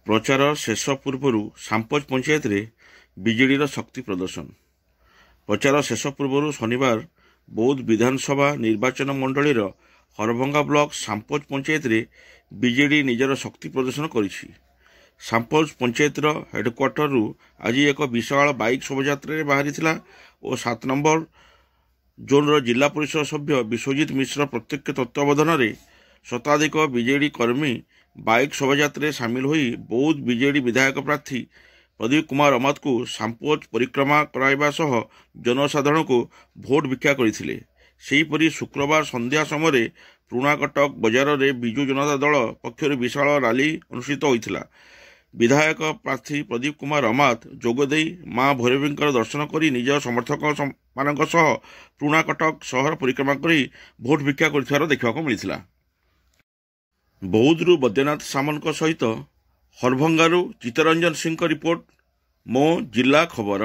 ପ୍ରଚାର ଶେଷ ପୂର୍ବରୁ ସାମ୍ପୋଜ ପଞ୍ଚାୟତରେ ବିଜେଡିର ଶକ୍ତି ପ୍ରଦର୍ଶନ। ପ୍ରଚାର ଶେଷ ପୂର୍ବରୁ ଶନିବାର ବୌଦ୍ଧ ବିଧାନସଭା ନିର୍ବାଚନ ମଣ୍ଡଳୀର ହରଭଙ୍ଗା ବ୍ଲକ ସାମ୍ପୋଜ ପଞ୍ଚାୟତରେ ବିଜେଡି ନିଜର ଶକ୍ତି ପ୍ରଦର୍ଶନ କରିଛି। ସାମ୍ପୋଜ ପଞ୍ଚାୟତର ହେଡକ୍ୱାର୍ଟରରୁ ଆଜି ଏକ ବିଶାଳ ବାଇକ୍ ଶୋଭାଯାତ୍ରାରେ ବାହାରିଥିଲା ଓ 7 ନମ୍ବର ଜୋନ୍ର ଜିଲ୍ଲା ପରିଷଦ ସଭ୍ୟ ବିଶ୍ୱଜିତ ମିଶ୍ର ପ୍ରତ୍ୟକ୍ଷ ତତ୍ତ୍ୱାବଧାନରେ ଶତାଧିକ ବିଜେଡି କର୍ମୀ ବାଇକ୍ ଶୋଭାଯାତ୍ରାରେ ସାମିଲ ହୋଇ ବୌଦ୍ଧ ବିଜେଡି ବିଧାୟକ ପ୍ରାର୍ଥୀ ପ୍ରଦୀପ କୁମାର ଅମାତଙ୍କୁ ସାମ୍ପୋଜ ପରିକ୍ରମା କରାଇବା ସହ ଜନସାଧାରଣଙ୍କୁ ଭୋଟ ଭିକ୍ଷା କରିଥିଲେ। ସେହିପରି ଶୁକ୍ରବାର ସନ୍ଧ୍ୟା ସମୟରେ ପୁରୁଣାକଟକ ବଜାରରେ ବିଜୁ ଜନତା ଦଳ ପକ୍ଷରୁ ବିଶାଳ ରାଲି ଅନୁଷ୍ଠିତ ହୋଇଥିଲା। ବିଧାୟକ ପ୍ରାର୍ଥୀ ପ୍ରଦୀପ କୁମାର ଅମାତ ଯୋଗଦେଇ ମା ଭୈରବୀଙ୍କର ଦର୍ଶନ କରି ନିଜ ସମର୍ଥକମାନଙ୍କ ସହ ପୁରୁଣାକଟକ ସହର ପରିକ୍ରମା କରି ଭୋଟ ଭିକ୍ଷା କରିଥିବାର ଦେଖିବାକୁ ମିଳିଥିଲା। ବୌଦ୍ଧରୁ ବୈଦ୍ୟନାଥ ସାମଲଙ୍କ ସହିତ ହରଭଙ୍ଗାରୁ ଚିତ୍ତରଞ୍ଜନ ସିଂଙ୍କ ରିପୋର୍ଟ, ମୋ ଜିଲ୍ଲା ଖବର।